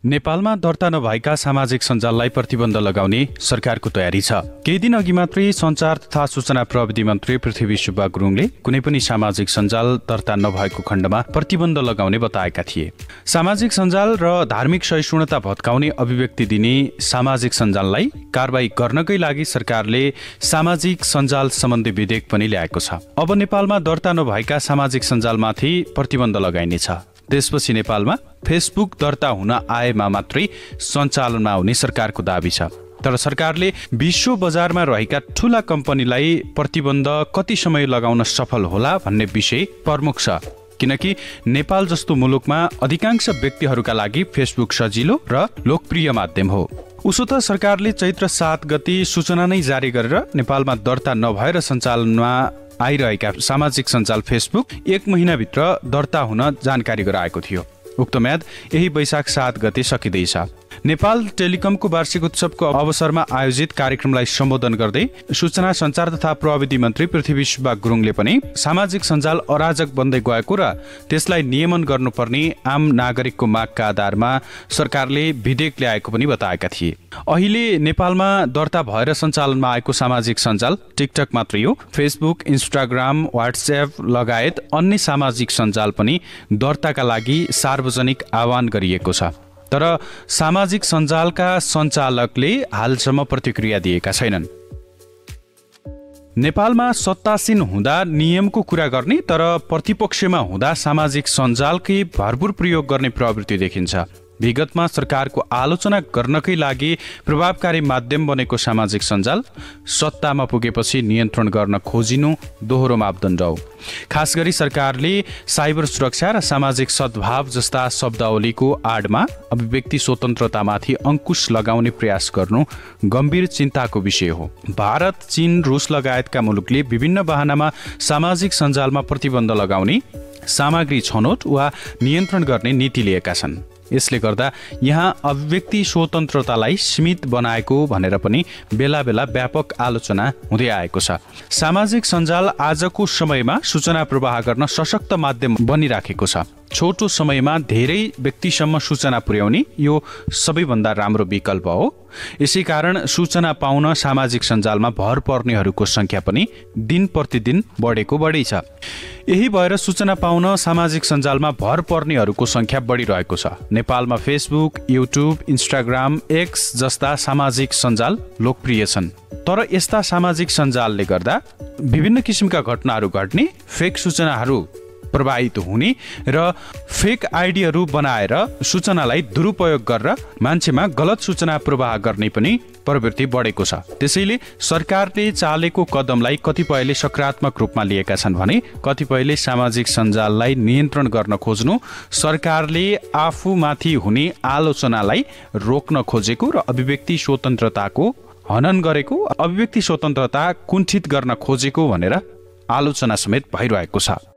नेपालमा दर्ता नभएका सामाजिक सञ्जाललाई प्रतिबन्ध लगाउने सरकारको तयारी छ। केही दिन अघि मात्रै सञ्चार तथा सूचना प्रविधि मन्त्री पृथ्वी सुब्बा गुरुङले कुनै पनि सामाजिक सञ्जाल दर्ता नभएको खण्डमा प्रतिबन्ध लगाउने बताएका थिए। सामाजिक सञ्जाल र धार्मिक सहिष्णुता भत्काउने अभिव्यक्ति दिने सामाजिक सञ्जाललाई कारबाही गर्नकै लागि सरकारले सामाजिक सञ्जाल सम्बन्धी विधेयक पनि ल्याएको छ। अब नेपालमा दर्ता नभएका सामाजिक सञ्जालमाथि प्रतिबन्ध लगाइनेछ। त्यसपछि नेपालमा फेसबुक दर्ता हुन आएमा मात्रै सञ्चालनमा आउने सरकारको दाबी छ। तर सरकारले विश्व बजारमा रहेका ठूला कम्पनीलाई प्रतिबन्ध कति समय लगाउन सफल होला भन्ने विषय प्रमुख छ, किनकि नेपाल जस्तो मुलुकमा अधिकांश व्यक्तिहरूका लागि फेसबुक सजिलो र लोकप्रिय माध्यम हो। उसो त सरकारले चैत्र 7 गते सूचना नै जारी गरेर नेपालमा दर्ता नभएर सञ्चालनमा आइरहेका सामाजिक सञ्जाल फेसबुक 1 महिनाभित्र दर्ता हुन जानकारी गराएको थियो। उक्त म्याद यही वैशाख 7 गते सकिँदैछ। नेपाल टेलिकमको वार्षिक उत्सवको अवसरमा आयोजित कार्यक्रमलाई सम्बोधन गर्दै सूचना सञ्चार तथा प्रविधि मन्त्री पृथ्वी सुब्बा गुरुङले पनि सामाजिक सञ्जाल अराजक बन्दै गएको र त्यसलाई नियमन गर्नुपर्ने आम नागरिकको मागका आधारमा सरकारले विधेयक ल्याएको पनि बताएका थिए। अहिले नेपालमा दर्ता भएर सञ्चालनमा आएको सामाजिक सञ्जाल टिकटक मात्रै हो। फेसबुक, इन्स्टाग्राम, व्हाट्सएप लगायत अन्य सामाजिक सञ्जाल पनि दर्ताका लागि सार्वजनिक आह्वान गरिएको छ। तर सामाजिक सञ्जालका सञ्चालकले हालसम्म प्रतिक्रिया दिएका छैनन्। नेपालमा सत्तासीन हुँदा नियमको कुरा गर्ने तर प्रतिपक्षमा हुँदा सामाजिक सञ्जालकै भरपूर प्रयोग गर्ने प्रवृत्ति देखिन्छ। विगतमा सरकारको आलोचना गर्नकै लागि प्रभावकारी माध्यम बनेको सामाजिक सञ्जाल सत्तामा पुगेपछि नियन्त्रण गर्न खोजिनु दोहोरो मापदण्ड हो। खास गरी सरकारले साइबर सुरक्षा र सामाजिक सद्भाव जस्ता शब्दावलीको आडमा अभिव्यक्ति स्वतन्त्रतामाथि अंकुश लगाउने प्रयास गर्नु गम्भीर चिन्ताको विषय हो। भारत, चीन, रुस लगायतका मुलुकले विभिन्न बहानामा सामाजिक सञ्जालमा प्रतिबन्ध लगाउने, सामग्री छनौट वा नियन्त्रण गर्ने नीति लिएका छन्। यसले गर्दा यहाँ अभिव्यक्ति स्वतन्त्रतालाई सीमित बनाएको भनेर पनि बेला बेला व्यापक आलोचना हुँदै आएको छ। सामाजिक सञ्जाल आजको समयमा सूचना प्रवाह गर्न सशक्त माध्यम बनिराखेको छ। छोटो समयमा धेरै व्यक्तिसम्म सूचना पुर्याउने यो सबैभन्दा राम्रो विकल्प हो। यसै कारण सूचना पाउन सामाजिक सञ्जालमा भर पर्नेहरूको संख्या पनि दिन प्रतिदिन बढेको बढी छ। यही भएर सूचना पाउन सामाजिक सञ्जालमा भर पर्नेहरूको संख्या बढिरहेको छ। नेपालमा फेसबुक, युट्युब, इन्स्टाग्राम, एक्स जस्ता सामाजिक सञ्जाल लोकप्रिय छन्। तर यस्ता सामाजिक सञ्जालले गर्दा विभिन्न किसिमका घटनाहरू घट्ने, फेक सूचनाहरू प्रवाहित हुने र फेक आइडीहरू बनाएर सूचनालाई दुरुपयोग गरेर मान्छेमा गलत सूचना प्रवाह गर्ने पनि प्रवृत्ति बढेको छ। त्यसैले सरकारले चालेको कदमलाई कतिपयले सकारात्मक रूपमा लिएका छन् भने कतिपयले सामाजिक सञ्जाललाई नियन्त्रण गर्न खोज्नु, सरकारले आफूमाथि हुने आलोचनालाई रोक्न खोजेको र अभिव्यक्ति स्वतन्त्रताको हनन गरेको, अभिव्यक्ति स्वतन्त्रता कुण्ठित गर्न खोजेको भनेर आलोचना समेत भइरहेको छ।